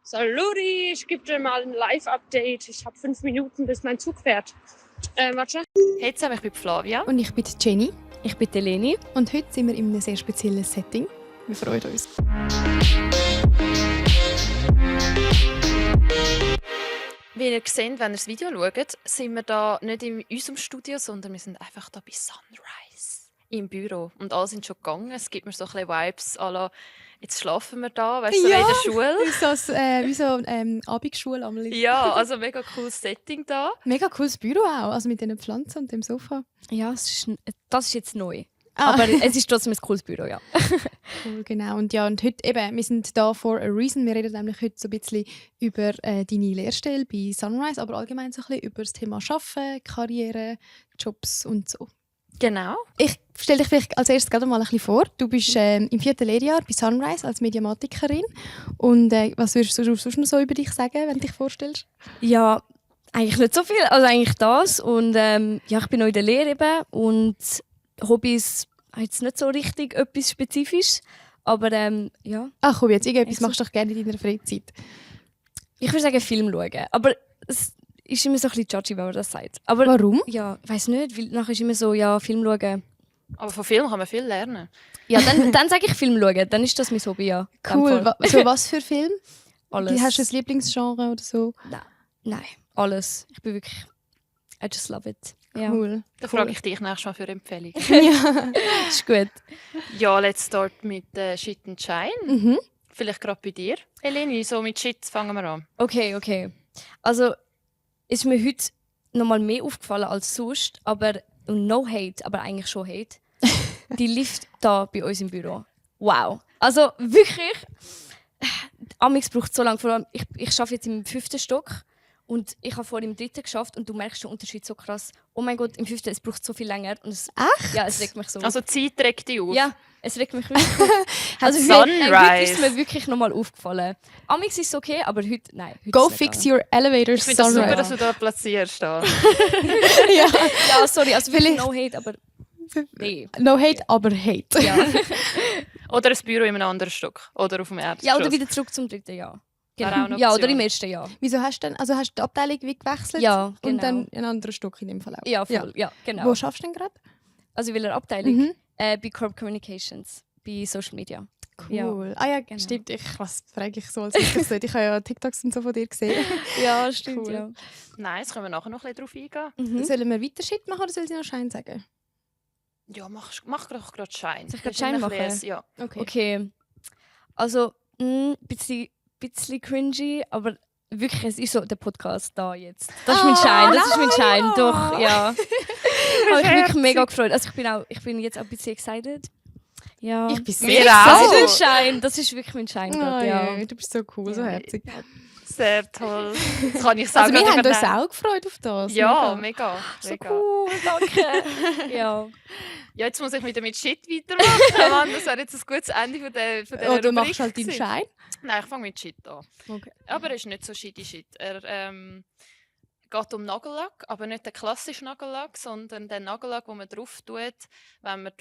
Saludi, ich gebe dir mal ein Live-Update. Ich habe 5 Minuten, bis mein Zug fährt. Warte. Hey zusammen, ich bin Flavia. Und ich bin Jenny. Ich bin Leni. Und heute sind wir in einem sehr speziellen Setting. Wir freuen uns. Wie ihr seht, wenn ihr das Video schaut, sind wir da nicht in unserem Studio, sondern wir sind einfach da bei Sunrise im Büro. Und alle sind schon gegangen. Es gibt mir so ein bisschen Vibes à la, jetzt schlafen wir da, weißt du, so in der Schule. Wie so Abendschule am Licht. Ja, also mega cooles Setting da. Mega cooles Büro auch, also mit diesen Pflanzen und dem Sofa. Ja, das ist jetzt neu. Aber es ist trotzdem ein cooles Büro, ja. Cool, genau. Und heute eben, wir sind da for a reason. Wir reden nämlich heute so ein bisschen über deine Lehrstelle bei Sunrise, aber allgemein so ein bisschen über das Thema Arbeiten, Karriere, Jobs und so. Genau. Ich stelle dich vielleicht als erstes gerade mal ein bisschen vor. Du bist im 4. Lehrjahr bei Sunrise als Mediamatikerin. Und was würdest du sonst noch so über dich sagen, wenn du dich vorstellst? Ja, eigentlich nicht so viel. Also eigentlich das. Und ja, ich bin noch in der Lehre eben. Und Hobbys jetzt nicht so richtig etwas Spezifisches. Aber ja. Ach komm, jetzt irgendetwas machst du doch gerne in deiner Freizeit. Ich würde sagen Film schauen. Aber es ist immer so ein bisschen judgy, wenn man das sagt. Aber, warum? Ja, ich weiss nicht. Weil nachher ist immer so, ja, Film schauen. Aber von Film kann man viel lernen. Ja, dann sage ich Film schauen. Dann ist das mein Hobby, ja. Cool. So was für Film? Alles. Hast du ein Lieblingsgenre oder so? Nein, alles. Ich bin wirklich... I just love it. Cool. Ja. Da frage ich dich nächstes Mal für Empfehlung. Ja, ist gut. Ja, let's start mit Shit and Shine. Mhm. Vielleicht gerade bei dir. Eleni, so mit Shit fangen wir an. Okay. Also, ist mir heute noch mal mehr aufgefallen als sonst, aber no hate, aber eigentlich schon Hate. Die Lift da bei uns im Büro. Wow. Also wirklich, Amix braucht so lange. Vor allem, ich arbeite jetzt im 5. Stock und ich habe vorher im 3. geschafft und du merkst den Unterschied so krass. Oh mein Gott, im 5. es braucht so viel länger. Und Echt? Ja, es regt mich so auf. Also die Zeit regt dich auf? Ja, es regt mich wirklich auf. Also Sunrise. heute ist mir wirklich noch mal aufgefallen. Amix ist okay, aber heute, nein. Heute Go ist fix nicht your elevator, Ich finde das super, Sunrise. dass du da platzierst. Da. ja, sorry, also vielleicht no hate, aber nee. No hate, aber hate. Ja. Oder ein Büro in einem anderen Stock. Oder auf dem Erdgeschoss. Ja, oder wieder zurück zum 3. Jahr. Wäre auch eine Ja, oder Option. im 1. Jahr. Wieso hast du denn, also hast du die Abteilung wie gewechselt? Ja, genau. Und dann einen anderen Stock in dem Fall auch? Ja, voll. Ja, genau. Wo schaffst du denn gerade? Also in welcher Abteilung? Mhm. Bei Corp Communications, bei Social Media. Cool. Ah ja, genau. stimmt. Was frage ich so als ich das nicht? Ich habe ja TikToks und so von dir gesehen. Ja, stimmt, Cool. ja. Nein, jetzt können wir nachher noch ein bisschen drauf eingehen. Mhm. Sollen wir weiter Shit machen oder soll sie noch Schein sagen? Ja, mach doch gerade Schein. Soll ich grad Das ist immer Schein ein bisschen- Ja. Okay. Also, bisschen cringy, aber wirklich, es ist so der Podcast da jetzt. Das ist mein Schein, das ist mein Schein, doch, ja. Habe ich wirklich mega gefreut. Also ich bin jetzt auch ein bisschen excited. Ja. Ich bin Wir sehr auch. Das ist mein Schein, das ist wirklich mein Schein. Oh, gerade, ja. ja. Du bist so cool, so herzig. Sehr toll. Das kann ich sagen. Also wir haben uns übernehmen. auch gefreut auf das. Ja, Mega. mega. So mega. cool, danke. ja. Ja, jetzt muss ich wieder mit Shit weitermachen. Mann, das wäre jetzt ein gutes Ende von dieser Oder du Rubrik machst halt deinen gewesen. Schein. Nein, ich fange mit Shit an. Okay. Aber er ist nicht so shitty Shit. Er geht um Nagellack, aber nicht den klassischen Nagellack, sondern den Nagellack, den man drauf tut, wenn man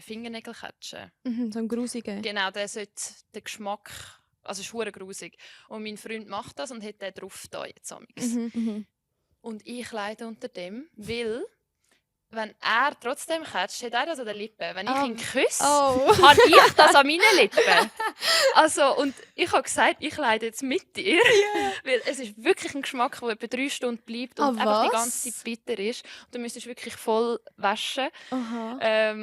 Fingernägel catchen. Mhm, so ein grusiger. Genau, der sollte den Geschmack, also es ist verdammt grusig. Und mein Freund macht das und hat den drauf da jetzt amix. Mhm. Mhm. Und ich leide unter dem, weil wenn er trotzdem catcht, hat er das an den Lippen. Wenn ich ihn küsse, Oh. habe ich das an meinen Lippen. Also, und ich habe gesagt, ich leide jetzt mit dir. Weil es ist wirklich ein Geschmack, der etwa 3 Stunden bleibt und Ah, einfach die was? ganze Zeit bitter ist. Und du müsstest wirklich voll waschen. Aha.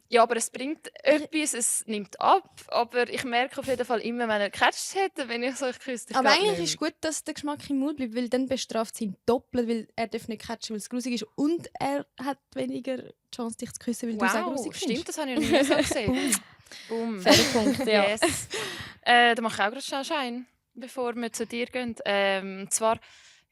Ja, aber es bringt etwas, es nimmt ab. Aber ich merke auf jeden Fall immer, wenn er gecatcht hat, dann bin ich so, ich küsse dich Aber grad eigentlich nicht ist es gut, dass der Geschmack im Mund bleibt, weil dann bestraft sie ihn doppelt, weil er darf nicht catchen, weil es grusig ist und er hat weniger Chance, dich zu küssen, weil du es auch Wow, grusig stimmt, findest. das habe ich noch nie so gesehen. Boom. Fairer Punkt, ja. Yes. Da mache ich auch gerade schnell Schein, bevor wir zu dir gehen. Und zwar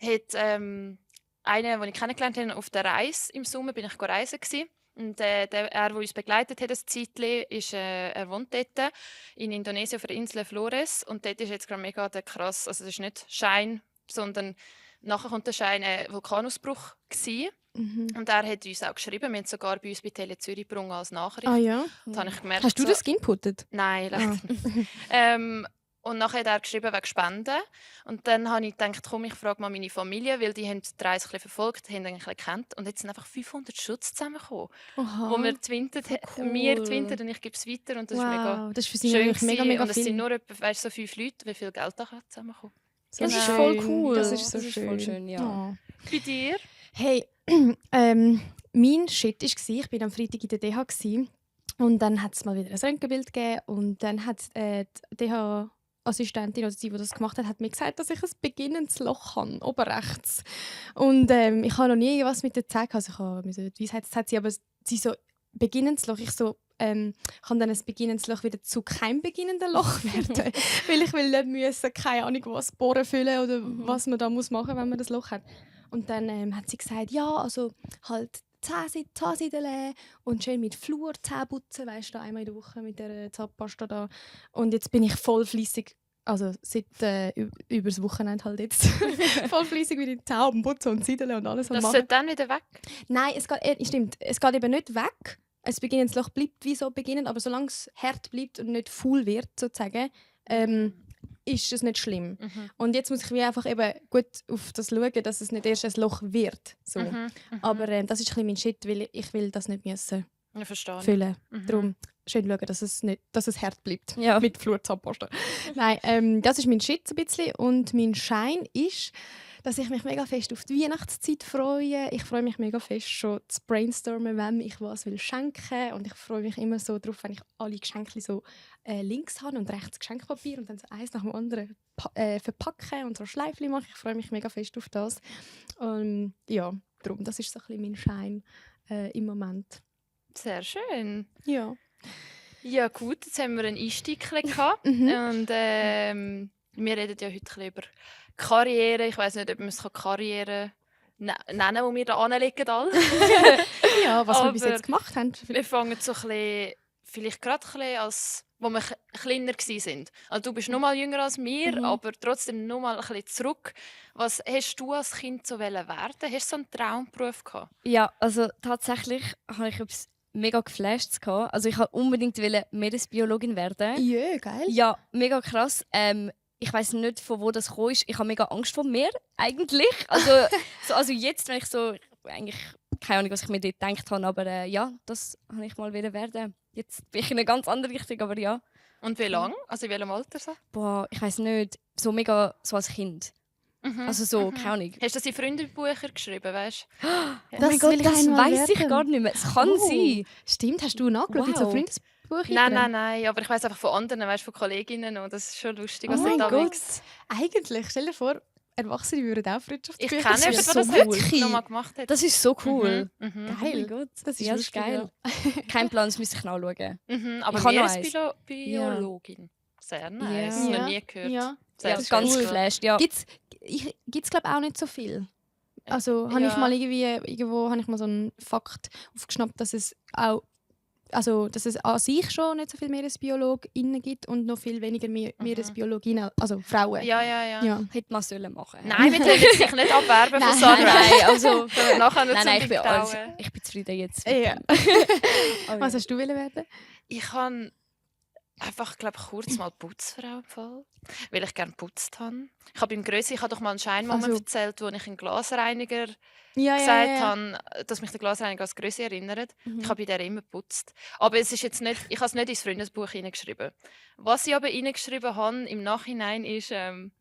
hat eine, die ich kennengelernt habe, auf der Reise im Sommer, bin ich reisen gewesen. Und der uns begleitet hat, ein Zeitchen, er wohnt dort in Indonesien auf der Insel Flores. Und dort ist jetzt gerade mega der krass, also es ist nicht Schein, sondern nachher kommt der Schein ein Vulkanausbruch gewesen. Mhm. Und er hat uns auch geschrieben, wir haben es sogar bei uns bei Tele Zürich gebrungen als Nachricht. Ah ja? Das habe ich gemerkt. Hast du so- das geinputtet? Nein, Ah. leider nicht. Und nachher hat er geschrieben wegen Spenden. Und dann habe ich gedacht, komm, ich frage mal meine Familie, weil die haben die Reise ein bisschen verfolgt, haben eigentlich gekannt. Und jetzt sind einfach 500 Schutz zusammengekommen, Oha. wo wir twintet, cool. mir twintet und ich gebe es weiter. Und das ist mega Wow, das ist für sie schön natürlich mega, gewesen. mega Und es sind viel. nur etwa, weißt, so 5 Leute, wie viel Geld da kann zusammenkommen. So Das ist Genau. voll cool. Das ist so Das ist schön. voll schön, ja. Oh. Bei dir? Hey, mein Shit war, ich war am Freitag in der DH gewesen, und dann hat es mal wieder ein Röntgenbild gegeben und dann hat die DH-Assistentin oder die das gemacht hat mir gesagt, dass ich ein beginnendes Loch habe, oben rechts. Und ich habe noch nie was mit der gezeigt, also ich habe die Weisheit, das hat sie, aber sie so, beginnendes Loch, ich so, kann dann ein beginnendes Loch wieder zu keinem beginnenden Loch werden, weil ich will nicht müssen, keine Ahnung was, Bohren füllen oder was man da muss machen, wenn man das Loch hat. Und dann hat sie gesagt, ja, also halt Zahnseide und schön mit Flur Zähne putzen, weißt du, einmal in der Woche mit der Zahnpasta da. Und jetzt bin ich voll fleissig, also seit über das Wochenende halt jetzt, voll fleissig mit den Zähnen putzen und Seideln und alles am Das machen. sollte dann wieder weg. Nein, stimmt, es geht eben nicht weg. Es beginnendes Loch bleibt wie so beginnend, aber solange es hart bleibt und nicht faul wird, sozusagen, ist es nicht schlimm. Und jetzt muss ich wie einfach eben gut auf das schauen, dass es nicht erst ein Loch wird. So. Aber das ist ein bisschen mein Shit, weil ich will das nicht müssen Ich verstehe. füllen. Darum schön schauen, dass es hart bleibt. Ja. Mit Flurzahnpasta. Nein, das ist mein Shit so ein bisschen. Und mein Schein ist, dass ich mich mega fest auf die Weihnachtszeit freue. Ich freue mich mega fest schon zu brainstormen, wem ich was will schenken. Und ich freue mich immer so darauf, wenn ich alle Geschenke so links habe und rechts Geschenkpapier und dann so eins nach dem anderen verpacken und so Schleifchen mache. Ich freue mich mega fest auf das. Ja, darum, das ist so ein bisschen mein Schein im Moment. Sehr schön. Ja. Ja gut, jetzt haben wir einen Einstieg gehabt. Und wir reden ja heute ein bisschen über Karriere. Ich weiß nicht, ob man es Karriere nennen, wo wir da anlegen alle. Ja, was wir bis Aber jetzt gemacht haben. Wir fangen so ein bisschen, vielleicht gerade ein bisschen als, wo wir kleiner waren. Also du bist noch mal jünger als wir, aber trotzdem noch mal ein bisschen zurück. Was hast du als Kind so werden? Hast du so einen Traumberuf gehabt? Ja, also tatsächlich habe ich etwas mega geflasht gehabt. Also ich wollte unbedingt Meeresbiologin werden. Ja, geil. Ja, mega krass. Ich weiß nicht, von wo das gekommen ist. Ich habe mega Angst vor Meer, eigentlich. Also jetzt, wenn ich so... Eigentlich keine Ahnung, was ich mir dort gedacht habe, aber ja, das habe ich mal wieder werden. Jetzt bin ich in eine ganz andere Richtung, aber ja. Und wie lange? Also in welchem Alter so? Boah, ich weiß nicht. So mega so als Kind. Also so, keine Ahnung. Hast du das in Freundebücher geschrieben, weißt du? Oh mein Gott, will ich das einmal weiß ich werden. gar nicht mehr. Es kann sein. Stimmt, hast du nachgeschaut in so Wow. Freundesbuch? Nein, aber ich weiß einfach von anderen, weißt, von Kolleginnen und das ist schon lustig, Oh was mein da Gott. wächst. Eigentlich, stell dir vor, Erwachsene würden auch Freundschaftsbücher Ich kenne schreiben. jemanden, so der das cool. noch mal gemacht hat. Das ist so cool. Geil. Oh mein Gott, Das ist ja, lustig, geil. Kein Plan, das müsste ich nachschauen. Aber Ich habe noch eins. Meeresbiologin. Sehr nice. Ja. Noch nie gehört. Ja. Sehr Ja, schön. ganz cool. geflasht, ja. Gibt's glaube auch nicht so viel. Also habe ich mal irgendwo habe ich mal so einen Fakt aufgeschnappt, dass es auch dass es an sich schon nicht so viele Meeresbiologinnen gibt und noch viel weniger Meeresbiologinnen, also Frauen. Ja. Ja. Hätte man sollen machen. Nein, wir dürfen sich nicht abwerben von Nein. Sunrise. Nein, also... Sondern nachher nicht Nein, ich bin, also, ich bin zufrieden jetzt. Ja. Oh, Was hast du werden? Ich habe einfach, glaube kurz mal Putzfrau im Fall, weil ich gerne geputzt habe. Ich habe doch mal einen Scheinmoment Also- erzählt, wo ich einen Glasreiniger Ja, gesagt habe, dass mich der Glasreiniger als Größe erinnert. Mhm. Ich habe bei der immer geputzt. Aber es ist jetzt nicht, ich habe es nicht ins Freundesbuch hineingeschrieben. Was ich aber hineingeschrieben habe im Nachhinein ist ein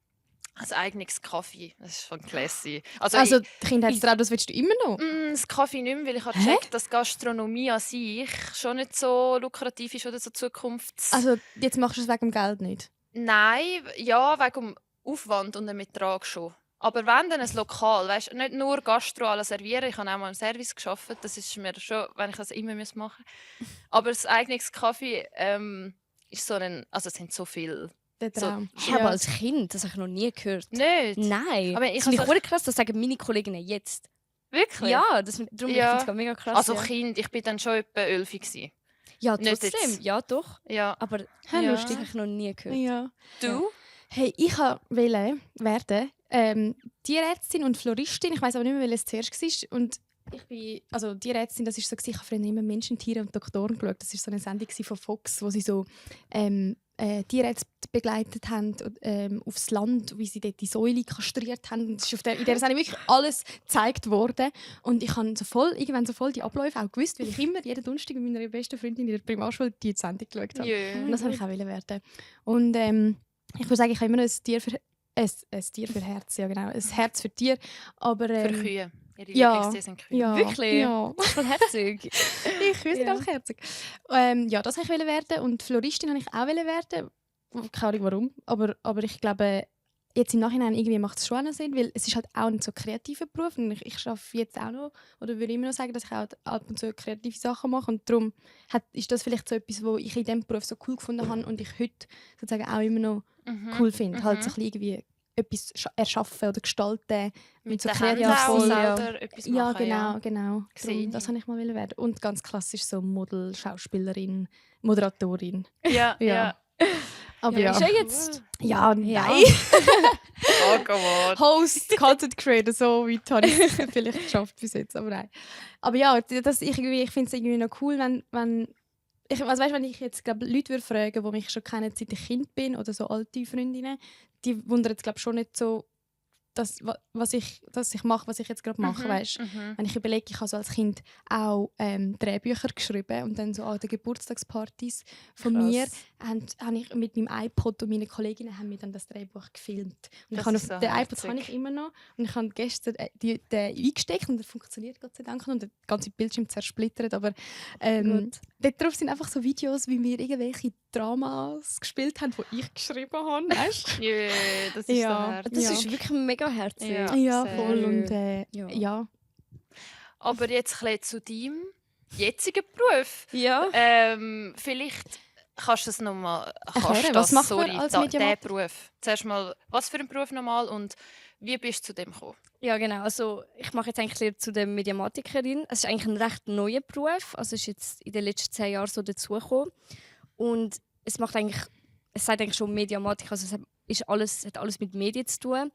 eigenes Kaffee. Das ist schon classy. Also die Kindheitstraum, das willst du immer noch? Das Kaffee nicht mehr, weil ich habe gecheckt, dass Gastronomie an sich schon nicht so lukrativ ist oder so zukunfts... Also jetzt machst du es wegen dem Geld nicht? Nein, ja, wegen dem Aufwand und dem Ertrag schon. Aber wenn dann ein Lokal, weißt, nicht nur Gastro alles servieren, ich habe auch mal im Service gearbeitet, das ist mir schon, wenn ich das immer machen muss. Aber das eigenes Kaffee ist so ein, also es sind so viele. Der Traum. Ich habe als Kind, das habe ich noch nie gehört. Nicht? Nein. Aber ich das finde also- ich krass, das sagen meine Kolleginnen jetzt. Wirklich? Ja, darum Ja. finde ich es mega krass. Also ja. Kind, ich bin dann schon etwa 11 gewesen. Ja, nicht trotzdem. jetzt. Ja, doch. Ja. Aber Ja, Ja. lustig, habe ich noch nie gehört. Ja. Du? Hey, ich wollte werden Tierärztin und Floristin. Ich weiß aber nicht mehr, welches zuerst war. Und ich bin, also Tierärztin, das ist so, ich habe früher immer Menschen, Tiere und Doktoren geschaut. Das war so eine Sendung von Fox, wo sie so Tierärzte begleitet haben aufs Land, wie sie dort die Säule kastriert haben. Und es ist in der Sendung wirklich alles gezeigt worden. Und ich habe irgendwann so voll die Abläufe auch gewusst, weil ich immer jeden Donnerstag mit meiner besten Freundin in der Primarschule die Sendung geschaut habe. Yeah. Und das wollte ich auch werden. Und ich würde sagen, ich habe immer noch ein Tier für Herz, ja genau, ein Herz für Tier. Aber, Für Kühe. Ihre ja, Lieblingstiere sind Kühe. ja, Wirklich? Ja. Voll herzig. Ich finde Ja. auch herzig. Ja, das wollte ich werden. Und Floristin wollte ich auch werden. Keine Ahnung warum. Aber ich glaube, jetzt im Nachhinein irgendwie macht es schon einen Sinn, weil es ist halt auch ein so kreativer Beruf. Und ich arbeite jetzt auch noch, oder würde immer noch sagen, dass ich auch ab und zu kreative Sachen mache. Und darum ist das vielleicht so etwas, was ich in diesem Beruf so cool gefunden habe und ich heute sozusagen auch immer noch cool finde. Halt so ein bisschen irgendwie etwas erschaffen oder gestalten Mit so den Händen kreativ auch voll, selber etwas ja, machen. genau. Sehe Darum, das ich. wollte ich mal werden. Und ganz klassisch so Model, Schauspielerin, Moderatorin. Ja, Ja. ja. Aber Ja, ja, ist ja jetzt. ja, Ja. nein. Oh Gott. Host, Content Creator, so weit habe ich es vielleicht geschafft bis jetzt, aber nein. Aber ja, ich finde es irgendwie noch cool, wenn wenn ich jetzt Leute würde fragen, die mich schon kennen, seit ich Kind bin, oder so alte Freundinnen, die wundern jetzt schon nicht so, was ich mache, was ich jetzt gerade mache, weißt? Wenn ich überlege, ich habe so als Kind auch Drehbücher geschrieben und dann so an den Geburtstagspartys von Krass. mir habe ich mit meinem iPod und meinen Kolleginnen haben wir dann das Drehbuch gefilmt. Und Das ich habe ist so den iPod herzig. habe ich immer noch und ich habe gestern den eingesteckt und der funktioniert Gott sei Dank und der ganze Bildschirm zersplittert, aber dort drauf sind einfach so Videos, wie wir irgendwelche Dramas gespielt haben, die ich geschrieben habe, weißt du? Yeah, das ist Ja. so herzig. Das Ja. ist wirklich mega herzig. Ja. Ja, sehr. voll und Ja. ja. Aber jetzt ein bisschen zu deinem jetzigen Beruf. Ja. Vielleicht kannst du es nochmal Erklären, was macht man als der Mediamat? Beruf. Zuerst mal, was für ein Beruf nochmal und wie bist du zu dem gekommen? Ja, genau. Also, ich mache jetzt eigentlich Lehre zu der Mediamatikerin. Es ist eigentlich ein recht neuer Beruf. Also, es ist jetzt in den letzten 10 Jahren so dazugekommen. Und es sagt eigentlich schon Mediamatik. Also, es hat alles mit Medien zu tun.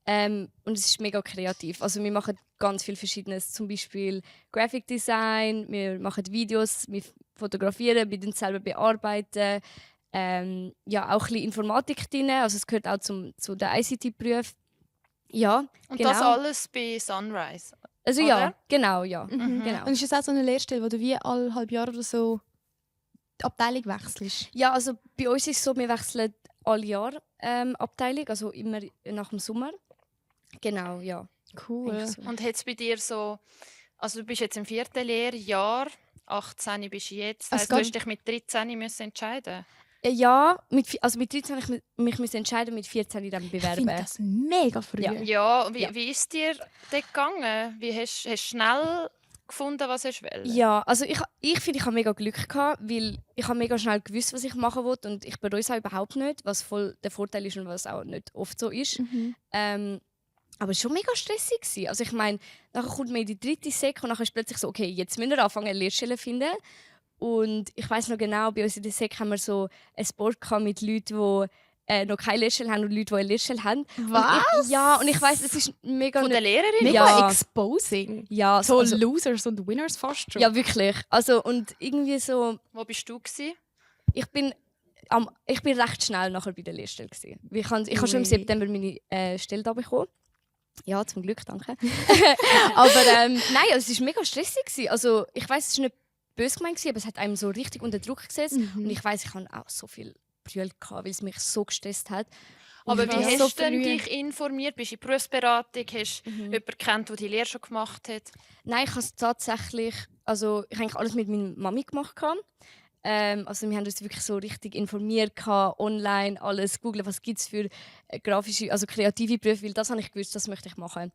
Und es ist mega kreativ. Also, wir machen ganz viel Verschiedenes. Zum Beispiel Graphic Design, wir machen Videos, wir fotografieren, wir selber bearbeiten. Ja, auch ein bisschen Informatik drin. Also, es gehört auch zu den ICT-Berufen. Ja, Und genau. das alles bei Sunrise. Also oder? ja, genau, ja. Und ist das auch so eine Lehrstelle, wo du wie alle halb Jahre oder so die Abteilung wechselst? Ja, also bei uns ist es so, wir wechseln alle Jahre Abteilung, also immer nach dem Sommer. Genau, ja. Cool. Eigentlich so. Und hat es bei dir so, also du bist jetzt im 4. Lehrjahr, 18 bist du jetzt, Also also du geht- hast dich mit 13 müssen entscheiden. Ja, mit 13 habe ich mich müssen entscheiden, mit 14 dann Ich bewerben. finde das mega früh. Ja. Ja, wie, Ja. wie ist dir dort gegangen? Wie hast du schnell gefunden, was du willst? Ja, also ich finde, ich habe mega Glück gehabt, weil ich habe mega schnell gewusst, was ich machen wollte und ich bereue es auch überhaupt nicht, was voll der Vorteil ist und was auch nicht oft so ist. Aber es war schon mega stressig gewesen. Also ich meine, nachher kommt man in die 3. Sek und nachher ist plötzlich so, okay, jetzt müssen wir anfangen, eine Lehrstelle zu finden. Und ich weiß noch genau, bei uns in der Sek haben wir so ein Board gehabt mit Leuten, die noch keine Lehrstelle haben und Leute, die eine Lehrstelle haben. Was? Und ich weiss, es ist mega... Von der Lehrerin? Mega Ja. exposing. ja, So also, Losers und Winners fast schon. ja, wirklich. Also, und irgendwie so... Wo bist du gewesen? Ich bin recht schnell nachher bei der Lehrstelle gewesen. Ich habe schon im Ui. September meine Stelle da bekommen. Ja, zum Glück, danke. Aber nein, also, es war mega stressig gewesen. Also ich weiss, es war nicht böse gemeint gewesen, aber es hat einem so richtig unter Druck gesetzt. Und ich weiss, ich hatte auch so viel Brühl gehabt, weil es mich so gestresst hat. Und Aber ich wie war hast so du denn früh- dich informiert? Bist du in Berufsberatung? Hast du jemanden gekannt, der die Lehre schon gemacht hat? Nein, ich habe es tatsächlich, also ich habe eigentlich alles mit meiner Mami gemacht. Also wir haben uns wirklich so richtig informiert, online, alles googeln, was gibt es für grafische, also kreative Berufe, weil das habe ich gewusst, das möchte ich machen.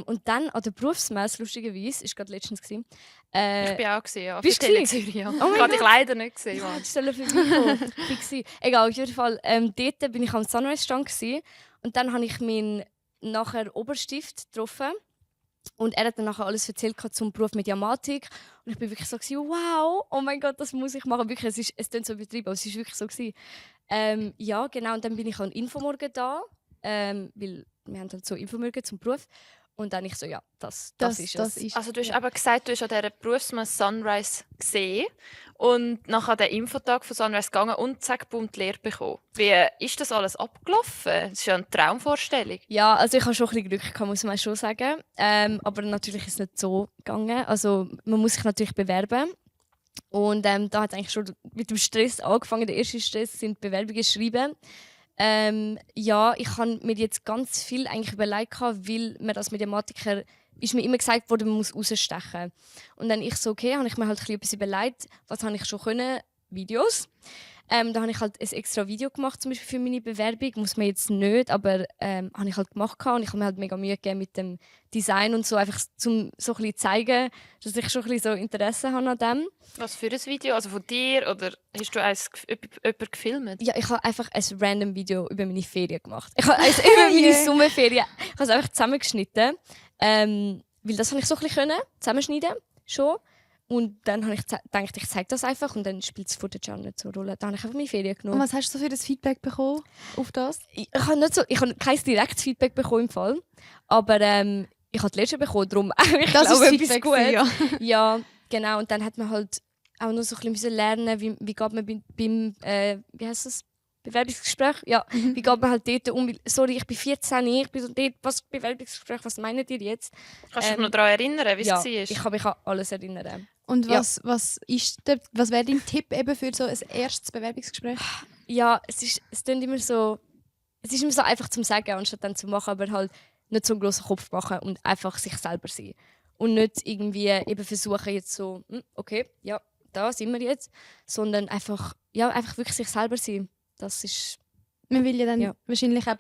Und dann an der Berufsmesse, lustigerweise, ist gerade letztens gewesen, Ich bin auch gesehen, ja. bist Für du Tele Zürich, ja. mein Kann ich leider nicht gesehen. Mann. Stelle für mich Egal, auf jeden Fall, dort bin ich am Sunrise-Stand gewesen, und dann habe ich meinen nachher Oberstift getroffen. Und er hat dann nachher alles erzählt zum Beruf Mediamatik. Und ich war wirklich so, wow, oh mein Gott, das muss ich machen. Wirklich, es klingt so übertrieben, aber es war wirklich so. Ja, genau. Und dann bin ich an Infomorgen da, weil wir haben halt so Infomorgen zum Beruf. Und dann ich so, ja, das ist das es. ist Also du hast aber gesagt, du hast an dieser Berufsmesse Sunrise gesehen und nachher den Infotag von Sunrise gegangen und zack, bumm, die Lehre bekommen. Wie ist das alles abgelaufen? Das ist ja eine Traumvorstellung. Ja, also ich habe schon ein bisschen Glück gehabt, muss man schon sagen. Aber natürlich ist es nicht so gegangen. Also man muss sich natürlich bewerben. Und da hat es eigentlich schon mit dem Stress angefangen. Der erste Stress sind Bewerbungen schreiben. Ja, ich habe mir jetzt ganz viel eigentlich überlegt, weil mir als Mediamatiker ist mir immer gesagt worden, man muss rausstechen. Und dann ich so, okay, habe ich mir halt etwas überlegt, was habe ich schon können? Videos. Da habe ich halt ein extra Video gemacht, zum Beispiel für meine Bewerbung. Muss man jetzt nicht, aber habe ich halt gemacht. Und ich habe mir halt mega Mühe gegeben mit dem Design und so, einfach zum so ein bisschen zeigen, dass ich schon ein bisschen so Interesse habe an dem. Was für ein Video? Also von dir oder hast du jemanden gefilmt? Ja, ich habe einfach ein random Video über meine Ferien gemacht. Ich habe also über meine Sommerferien. Ich habe es einfach zusammengeschnitten. Weil das habe ich so ein bisschen zusammenschneiden schon. Und dann habe ich gedacht, ich zeige das einfach und dann spielt es vor der Can nicht so eine Rolle. Dann habe ich einfach meine Ferien Und genommen. was hast du so für das Feedback bekommen auf das? Ich habe kein direktes Feedback bekommen im Fall. Aber ich habe die letzte bekommen, darum ich Das glaube, ist etwas Feedback gut. ja. Ja, genau. Und dann hat man halt auch noch so ein bisschen lernen, wie geht man beim wie heißt das? Bewerbungsgespräch? Ja, wie geht man halt dort um? Sorry, ich bin 14, ich bin so dort, was Bewerbungsgespräch, was meint ihr jetzt? Kannst du dich noch daran erinnern, wie es Ja, war? ich kann mich an alles erinnern. Und Ja. was wäre dein Tipp eben für so ein erstes Bewerbungsgespräch? Ja, es klingt immer so, es ist immer so einfach zum Sagen, anstatt dann zu machen, aber halt nicht so einen grossen Kopf machen und einfach sich selber sein. Und nicht irgendwie eben versuchen jetzt so, okay, ja, da sind wir jetzt, sondern einfach wirklich sich selber sein. Das ist, Man will ja dann Ja. wahrscheinlich auch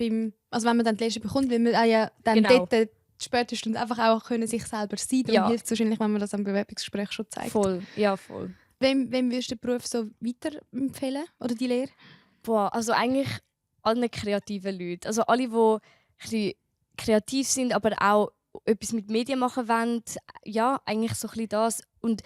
also wenn man dann die Lehre bekommt, will man auch ja dann Genau. dort spätestens einfach auch können sich selber sein. Darum Ja. hilft es wahrscheinlich, wenn man das am Bewerbungsgespräch schon zeigt. voll, ja, voll. Wem würdest du den Beruf so weiterempfehlen oder die Lehre? Boah, also eigentlich allen kreativen Leuten. Also alle, die ein bisschen kreativ sind, aber auch etwas mit Medien machen wollen. Ja, eigentlich so ein bisschen das. Und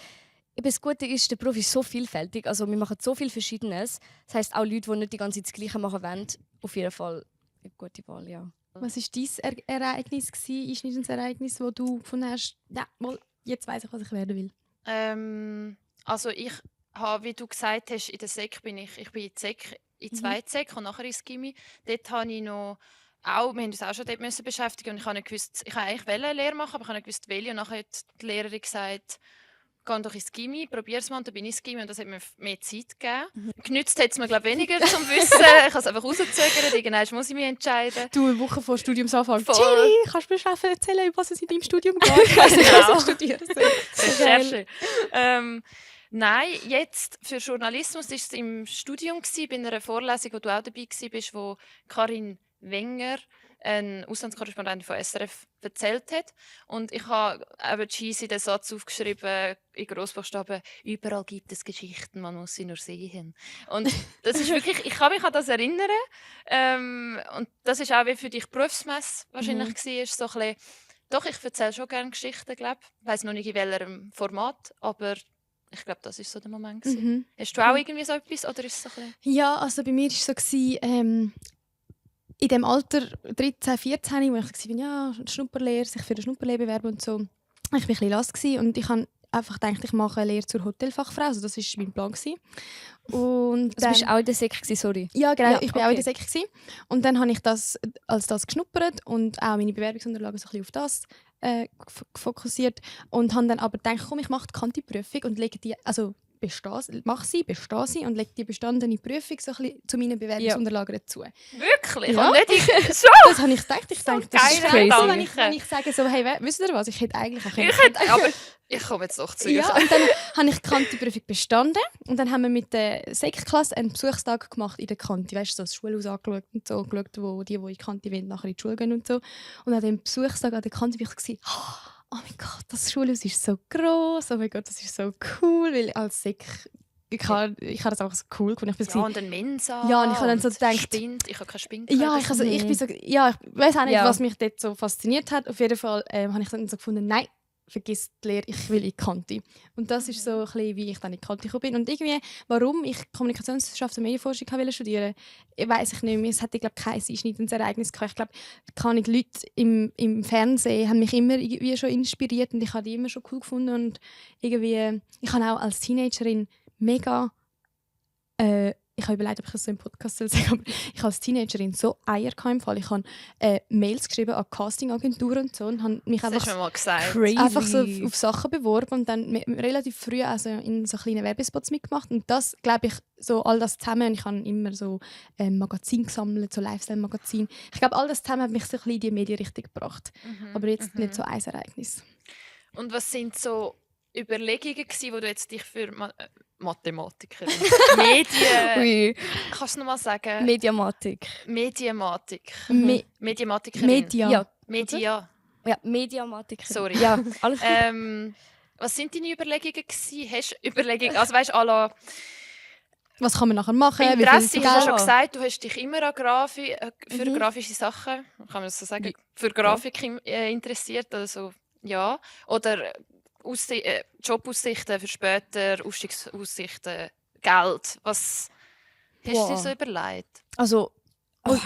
eben das Gute ist, der Beruf ist so vielfältig. Also wir machen so viel Verschiedenes. Das heisst, auch Leute, die nicht die ganze Zeit das Gleiche machen wollen, auf jeden Fall eine gute Wahl, ja. Was war dein Ereignis, einschneidendes Ereignis, wo du gefunden hast, ja, mal, jetzt weiss ich, was ich werden will? Also ich habe, wie du gesagt hast, in der Sek bin ich bin in die Sek, in zwei Sek und nachher ins Gymi. Dort habe ich noch wir haben uns auch schon dort müssen beschäftigen und ich habe nicht gewusst, ich wollte eigentlich eine Lehre machen, aber ich habe nicht gewusst, welche. Und nachher hat die Lehrerin gesagt, geh doch ins Gymi, probier es mal. Und dann bin ich ins Gymi und das hat mir mehr Zeit gegeben. Genützt hat es mir, glaube ich, weniger zum Wissen. Ich habe es einfach rauszögern. Irgendwann muss ich mich entscheiden. Du, eine Woche vor Studiumsanfang. Voll. Chili, kannst du mir schnell erzählen, was es in deinem Studium geht? Ich weiss nicht, was ich studieren soll. Recherche. Nein, jetzt für Journalismus war es im Studium, bei einer Vorlesung, wo du auch dabei warst, wo Karin Wenger, eine Auslandskorrespondentin von SRF, erzählt hat. Und ich habe eben cheesy den Satz aufgeschrieben, in Grossbuchstaben: «Überall gibt es Geschichten, man muss sie nur sehen.» Und das ist wirklich, ich kann mich an das erinnern. Und das ist auch wie für dich Berufsmesse wahrscheinlich war. So ein bisschen, doch, ich erzähle schon gerne Geschichten, glaube ich. Ich weiss noch nicht in welchem Format, aber ich glaube, das war so der Moment. Hast du auch irgendwie so etwas? Oder ist es so ein bisschen... Ja, also bei mir war es so, in dem Alter 13, 14, wo ich war, ja, Schnupperlehre, sich für eine Schnupperlehre bewerben und so. Ich war ein bisschen lost und ich habe einfach gedacht, ich mache eine Lehre zur Hotelfachfrau. Also das war mein Plan. Und Du bist auch in der Sek, sorry. ja, genau. Ja, Ich war auch in der okay. Sek gewesen. Und dann habe ich das als das geschnuppert und auch meine Bewerbungsunterlagen so ein bisschen auf das fokussiert. Und habe dann aber gedacht, komm, ich mache die Kanti-Prüfung und lege die, also bestehe sie und lege die bestandene Prüfung so ein bisschen zu meinen Bewerbungsunterlagen dazu. Wirklich? Ja. Und nicht so? Das habe ich gedacht. Ich denke, das ist geil, crazy. Gedanke. Wenn ich sage so, hey, wisst ihr was, ich hätte eigentlich auch Aber ich komme jetzt doch zu dir. ja, und dann habe ich die Kanti-Prüfung bestanden und dann haben wir mit der Sek-Klasse einen Besuchstag gemacht in der Kanti. Weißt du, so das Schulhaus angeschaut und so, geschaut, wo die in die Kanti wollen, nachher in die Schule gehen und so. Und an dem Besuchstag an der Kanti war ich so, oh mein Gott, das Schulhaus ist so gross, oh mein Gott, das ist so cool, weil als Sek ich habe das einfach so cool gefunden. Ich bin Ja, und ein Mensa. Ja, und ich habe dann so und gedacht- Spind. Ich habe keinen Spind. ja, ich weiß auch nicht, Ja. was mich dort so fasziniert hat. Auf jeden Fall habe ich dann so gefunden, nein, vergiss die Lehre, ich will in die Kante. Und das ist so ein bisschen, wie ich dann in die Kante gekommen bin. Und irgendwie, warum ich Kommunikationswissenschaft und Medienforschung wollte studieren, weiss ich nicht mehr. Es hatte, glaube ich, kein einschneidendes Ereignis gehabt. Ich glaube, die Leute im Fernsehen haben mich immer irgendwie schon inspiriert und ich habe die immer schon cool gefunden. Und irgendwie, ich habe auch als Teenagerin mega ich habe überlegt, ob ich das so im Podcast sagen soll, aber ich habe als Teenagerin so Eier im Fall. Ich habe Mails geschrieben an Castingagenturen und so und habe mich Das hast du mir mal gesagt. Crazy. einfach so auf Sachen beworben und dann relativ früh also in so kleinen Werbespots mitgemacht. Und das, glaube ich, so all das zusammen, und ich habe immer so Magazine gesammelt, so Lifestyle-Magazine. Ich glaube, all das zusammen hat mich so ein bisschen in die Medienrichtung gebracht. Aber jetzt nicht so ein Ereignis. Und was sind so Überlegungen gewesen, wo du jetzt dich für Mathematikerin, Medien, Ui. kannst du noch mal sagen? Mediamatik. Mediamatik. Mediamatikerin. Media. Ja. Media. Ja, Mediamatik. Sorry. Ja, alles gut. Was sind deine Überlegungen gewesen? Hast du Überlegungen, also weißt du, Was kann man nachher machen? Wie Interesse, viel hast du ja schon Geld? gesagt, du hast dich immer an für grafische Sachen, kann man das so sagen, für Grafik interessiert, also ja. Oder Jobaussichten für später, Aufstiegsaussichten, Geld. Was hast du dir Wow. so überlegt? Also,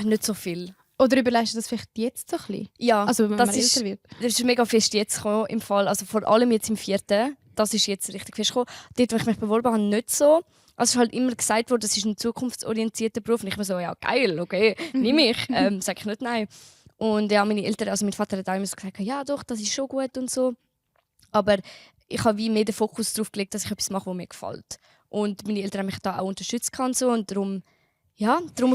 nicht so viel. Oder überlegst du das vielleicht jetzt so ein bisschen? Ja, Also wenn das man ist, älter wird. das ist mega fest jetzt gekommen, im Fall. Also vor allem jetzt im 4. Das ist jetzt richtig fest gekommen. Dort, wo ich mich beworben habe, nicht so. Also es ist halt immer gesagt worden, das ist ein zukunftsorientierter Beruf. Und ich mir so, ja geil, okay, nehme ich. Sage ich nicht nein. Und ja, meine Eltern, also mein Vater hat auch immer so gesagt, ja doch, das ist schon gut und so. Aber ich habe wie mehr den Fokus darauf gelegt, dass ich etwas mache, was mir gefällt. Und meine Eltern haben mich da auch unterstützt und so. Und darum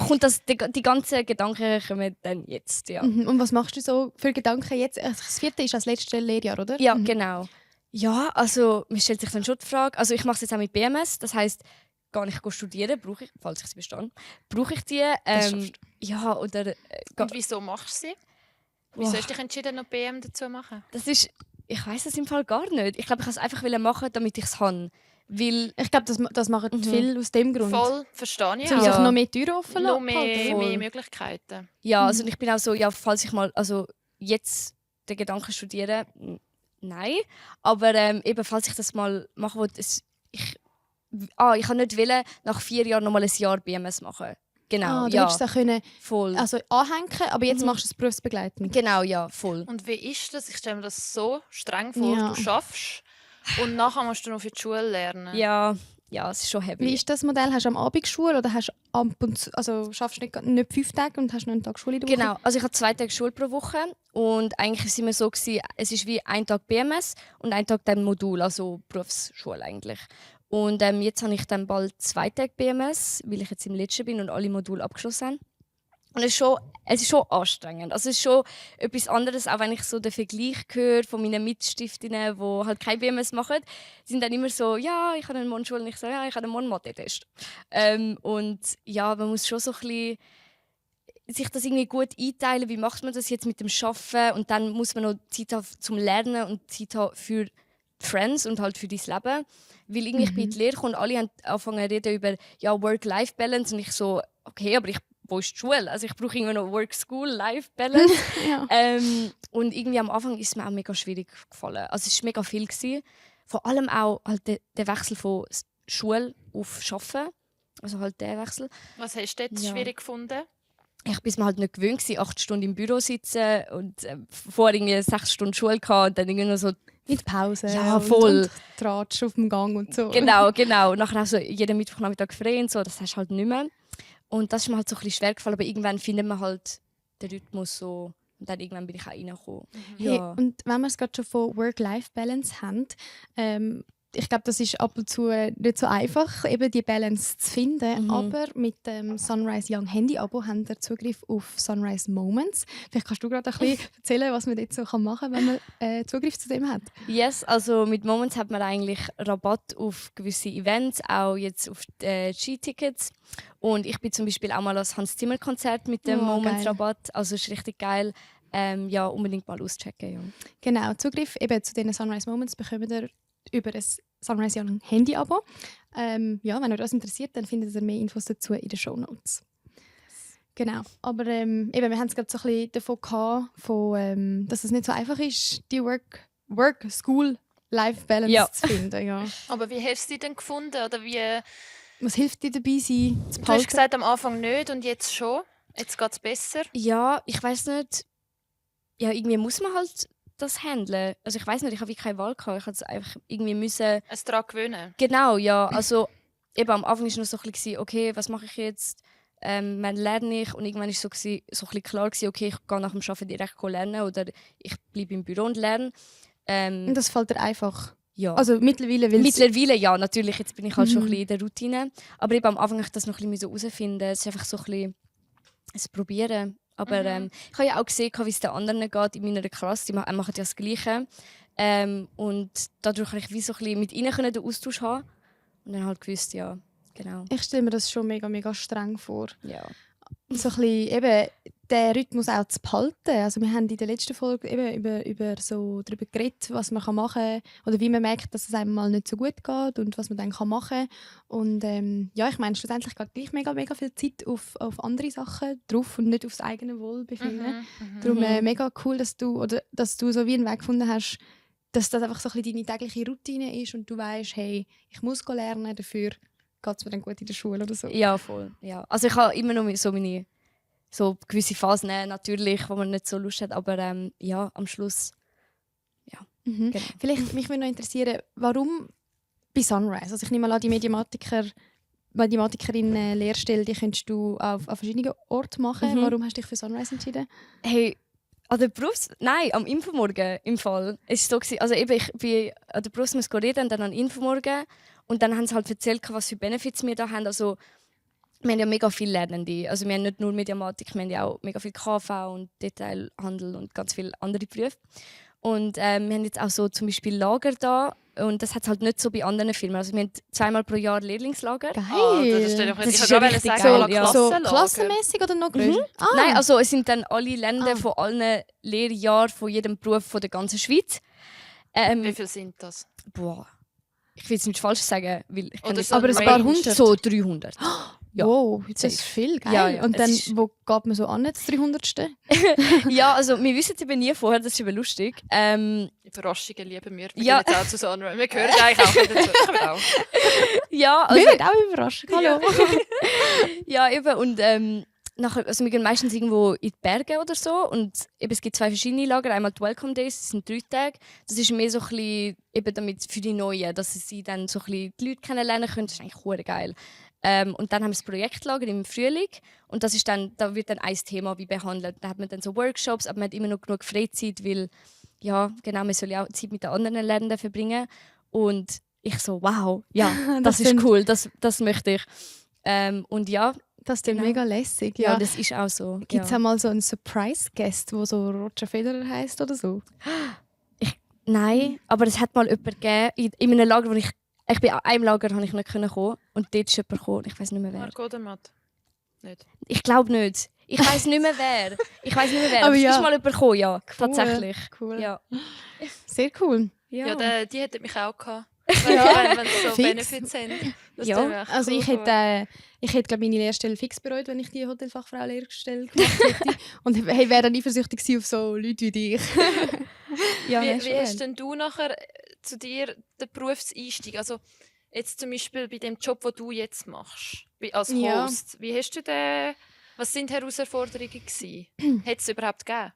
kommt die ganzen Gedanken kommen dann jetzt, ja. Mhm. Und was machst du so für Gedanken jetzt? Das 4. ist das letzte Lehrjahr, oder? Ja, genau. Ja, also mir stellt sich dann schon die Frage, also ich mache es jetzt auch mit BMS, das heisst, gar nicht studieren, brauche ich, falls ich sie bestehe, brauche ich die. Das schaffst Ja, oder... Und wieso machst du sie? Wieso hast du dich entschieden, noch BM dazu zu machen? Das ist... Ich weiss es im Fall gar nicht. Ich glaube, ich wollte es einfach machen, damit ich es habe. Weil... Ich glaube, das machen viele aus dem Grund. Voll, verstehe ich Um auch. sich noch mehr Türen offen Noch halten. mehr Möglichkeiten. Ja, also ich bin auch so, ja, falls ich mal... Also jetzt den Gedanken studieren, nein. Aber eben, falls ich das mal machen will, ich kann nicht wollen, nach 4 Jahren noch mal ein Jahr BMS machen. Genau, Du ja. würdest es können, Voll. also anhängen, aber jetzt machst du es berufsbegleitend. Genau, ja, voll. Und wie ist das? Ich stelle mir das so streng vor, Ja. du schaffst und nachher musst du noch für die Schule lernen. Ja, es ist schon heavy. Wie ist das Modell? Hast du am Abend Schule oder hast du ab und zu, also schaffst du nicht 5 Tage und hast noch einen Tag Schule in der Woche? Genau, also ich habe 2 Tage Schule pro Woche und eigentlich war es immer so, es ist wie ein Tag BMS und ein Tag dann Modul, also Berufsschule eigentlich. Und jetzt habe ich dann bald 2 Tage BMS, weil ich jetzt im letzten bin und alle Module abgeschlossen habe. Und es ist schon anstrengend. Also es ist schon etwas anderes, auch wenn ich so den Vergleich höre von meinen Mitstiftinnen, die halt kein BMS machen. Die sind dann immer so, ja, ich habe einen Morgen Schule und ich so, ja, ich habe einen Morgen Mathe-Test. Und ja, man muss schon so ein bisschen sich das irgendwie gut einteilen, wie macht man das jetzt mit dem Arbeiten und dann muss man noch Zeit haben zum Lernen und Zeit haben für die Friends und halt für dein Leben. Weil irgendwie ich bin in die Lehre und alle haben angefangen zu reden über ja, Work-Life-Balance und ich so, okay, aber wo ist die Schule? Also ich brauche irgendwie noch Work-School-Life-Balance. Ja. Und irgendwie am Anfang ist es mir auch mega schwierig gefallen. Also es war mega viel gewesen. Vor allem auch halt der Wechsel von Schule auf Arbeiten. Also halt der Wechsel. Was hast du jetzt Ja. schwierig gefunden? Ich bin mir halt nicht gewöhnt gewesen, 8 Stunden im Büro sitzen und vorher irgendwie 6 Stunden Schule gehabt und dann irgendwie noch so Mit Pause. Ja, voll. Und Tratsch auf dem Gang und so. genau. Und nachher auch so jeden Mittwochnachmittag frei und so, das hast du halt nicht mehr. Und das ist mir halt so ein bisschen schwer gefallen, aber irgendwann findet man halt den Rhythmus so und dann irgendwann bin ich auch reingekommen. Hey, Ja. und wenn wir es gerade schon von Work-Life-Balance haben, ich glaube, das ist ab und zu nicht so einfach, eben die Balance zu finden. Aber mit dem Sunrise Young Handy-Abo haben wir Zugriff auf Sunrise Moments. Vielleicht kannst du gerade ein bisschen erzählen, was man dort so machen kann, wenn man Zugriff zu dem hat. Yes, also mit Moments hat man eigentlich Rabatt auf gewisse Events, auch jetzt auf G-Tickets. Und ich bin zum Beispiel auch mal als Hans Zimmer Konzert mit dem Oh, Moments-Rabatt. Also ist richtig geil. Ja, unbedingt mal auschecken. Ja. Genau, Zugriff eben zu diesen Sunrise Moments bekommt ihr über ein Sunrise Young Handy-Abo. Ja, wenn euch das interessiert, dann findet ihr mehr Infos dazu in den Shownotes. Genau, aber eben, wir haben es gerade so ein bisschen davon gehabt, dass es nicht so einfach ist, die Work-School-Life-Balance Ja. zu finden. Ja. Aber wie hast du sie denn gefunden? Oder wie, Was hilft dir dabei sein, zu du hast behalten? gesagt, am Anfang nicht und jetzt schon. Jetzt geht es besser. Ja, ich weiß nicht. Ja, irgendwie muss man halt das handeln. Also ich weiß nicht, ich habe keine Wahl gehabt. Ich hatte einfach irgendwie müssen. Es daran gewöhnen. Genau, ja. Also eben am Anfang war noch so ein bisschen, okay, was mache ich jetzt? Wann lerne ich? Und irgendwann war so ein bisschen klar, okay, ich gehe nach dem Arbeiten direkt lernen oder ich bleibe im Büro und lerne. Und das fällt dir einfach. Ja. Also mittlerweile will Mittlerweile ja, natürlich. Jetzt bin ich halt schon ein bisschen in der Routine. Aber eben am Anfang habe ich das noch ein bisschen herausfinden. Es ist einfach so ein bisschen ein Probieren. Aber ich habe ja auch gesehen, wie es den anderen geht in meiner Klasse. Die machen ja das Gleiche. Und dadurch konnte ich wie so ein bisschen mit ihnen den Austausch haben. Und dann halt gewusst, ja, genau. Ich stelle mir das schon mega, mega streng vor. Ja. So ein bisschen eben den Rhythmus auch zu behalten. Also wir haben in der letzten Folge eben darüber geredet, was man machen kann oder wie man merkt, dass es einem mal nicht so gut geht und was man dann machen kann. Und ja, ich meine, schlussendlich geht gleich mega, mega viel Zeit auf andere Sachen drauf und nicht aufs eigene Wohlbefinden. Darum mega cool, dass du so wie einen Weg gefunden hast, dass das einfach so ein bisschen deine tägliche Routine ist und du weißt, hey, ich muss lernen, dafür geht es mir dann gut in der Schule oder so. Ja, voll. Ja. Also ich habe immer noch so meine so gewisse Phasen, natürlich, wo man nicht so Lust hat, aber ja, am Schluss. Mhm. Genau. Vielleicht mich würde noch interessieren, warum bei Sunrise? Also ich nehme mal an, die Mathematikerin Lehrstelle, die könntest du auf verschiedenen Orten machen. Mhm. Warum hast du dich für Sunrise entschieden? Hey, an der Nein, am Infomorgen im Fall. Es war so gewesen, also eben, ich bin an der Berufsmesse reden und dann an Infomorgen und dann haben sie halt erzählt, was für Benefits wir da haben. Also wir haben ja mega viele Lernende. Also wir haben nicht nur Mediamatik, wir haben ja auch mega viel KV und Detailhandel und ganz viele andere Berufe. Und wir haben jetzt auch so zum Beispiel Lager da und das hat es halt nicht so bei anderen Firmen. Also wir haben 2-mal pro Jahr Lehrlingslager. Geil! Das ist doch Das ich ist wollte ja gerade richtig sagen, geil, ja. So Klassenlager. klassenmäßig oder noch größer? Nein, also es sind dann alle Länder von allen Lehrjahren von jedem Beruf von der ganzen Schweiz. Wie viele sind das? Boah, ich will es nicht falsch sagen, weil ich Oder kann so aber ein ein paar Range. hundert? so 300. Ja. Wow, das ist Safe. viel, geil. Ja, ja, und es dann, ist- wo geht man so an, das 300. Ja, also wir wissen es eben nie vorher, das ist eben lustig. Überraschungen lieben wir. Wir Ja. gehen jetzt auch zu Sunrise. Wir gehören eigentlich auch dazu. Ich will auch. Ja, Wir also, werden auch überrascht. Hallo. ja eben und nachher, also wir gehen meistens irgendwo in die Berge oder so und eben, es gibt 2 verschiedene Lager. Einmal die Welcome Days, das sind 3 Tage. Das ist mehr so ein bisschen eben damit für die Neuen, dass sie dann so ein bisschen die Leute kennenlernen können. Das ist eigentlich hure geil. Und dann haben wir das Projektlager im Frühling und das ist dann, da wird dann ein Thema wie behandelt. Da hat man dann so Workshops, aber man hat immer noch genug Freizeit, weil ja, genau, man soll ja auch Zeit mit den anderen Ländern verbringen. Und ich so, wow, ja, das ist klingt- cool, das möchte ich. Und ja, Das ist Genau. mega lässig. ja, Ja. das ist auch so. Gibt es ja. auch mal so einen Surprise-Guest, der so Roger Federer heisst oder so? Nein, aber es hat mal jemanden gegeben, in einem Lager, wo ich bin an einem Lager habe ich nicht kommen und dort ist jemand gekommen, ich weiß nicht mehr wer. Marco oder Matt? Nicht. Ich glaube nicht. Ich weiß nicht mehr wer. Aber Aber es ja. ist mal jemand gekommen, ja, tatsächlich. Cool. Ja. Sehr cool. Ja, die hätten mich auch gehabt. Ja. Wenn es so Fix. Benefits sind. Das Ja. wäre echt Also cool ich hätte glaube meine Lehrstelle fix bereut, wenn ich die Hotelfachfrau-Lehrstelle gemacht hätte. Und hey, wäre dann eifersüchtig gewesen auf so Leute wie dich. Ja, Wie hast denn du nachher zu dir den Berufseinstieg? Also jetzt zum Beispiel bei dem Job, den du jetzt machst, als Host. Ja. Wie hast du den? Was sind die Herausforderungen gewesen? Hat es überhaupt gegeben?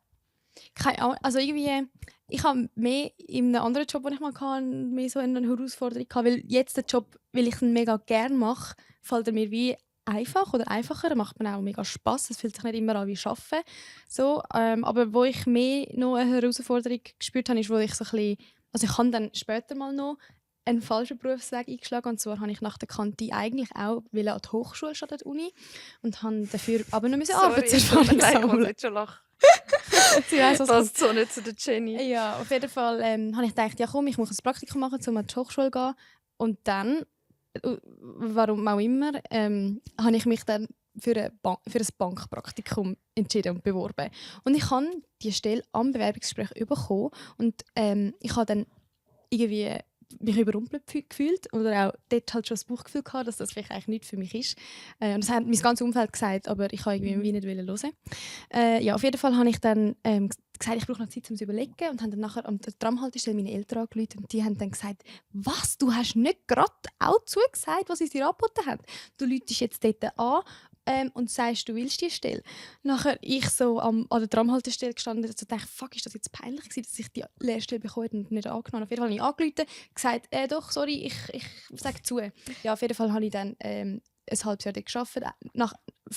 Keine Ahnung, also irgendwie, ich habe mehr in einem anderen Job, den ich mal hatte, mehr so eine Herausforderung gehabt, weil jetzt der Job, weil ich ihn mega gerne mache, fällt er mir wie einfach oder einfacher, macht mir auch mega Spass. Es fühlt sich nicht immer an wie Arbeiten. So, aber wo ich mehr noch eine Herausforderung gespürt habe, ist, wo ich so ein bisschen, also ich habe dann später mal noch einen falschen Berufsweg eingeschlagen, und zwar habe ich nach der Kante eigentlich auch an die Hochschule statt an die Uni und habe dafür aber noch Arbeitserfahrung sammeln. jetzt schon lachen. Sie weiss, was Passt so nicht zu der Jenny. Ja, auf jeden Fall habe ich gedacht, ja komm, ich muss ein Praktikum machen, um an die Hochschule zu gehen. Und dann, warum auch immer, habe ich mich dann für ein Bankpraktikum entschieden und beworben. Und ich habe die Stelle am Bewerbungsgespräch bekommen und ich habe dann irgendwie mich überrumpelt gefühlt oder auch dort halt schon das Bauchgefühl gehabt, dass das vielleicht eigentlich nicht für mich ist. Und das hat mein ganzes Umfeld gesagt, aber ich habe irgendwie nicht hören. Ja, auf jeden Fall habe ich dann gesagt, ich brauche noch Zeit, um zu überlegen. Und haben dann nachher an der Tramhaltestelle meine Eltern angerufen und die haben dann gesagt, was, du hast nicht gerade auch zugesagt, was sie dir angeboten haben? Du rufst jetzt dort an und sagst, du willst die Stelle. Nachher ich so an der Tramhaltestelle gestanden und so dachte, fuck, ist das jetzt peinlich gewesen, dass ich die Lehrstelle bekommen und nicht angenommen. Auf jeden Fall habe ich angerufen, gesagt, doch, sorry, ich sage zu. Ja, auf jeden Fall habe ich dann ein halbes Jahr dort gearbeitet.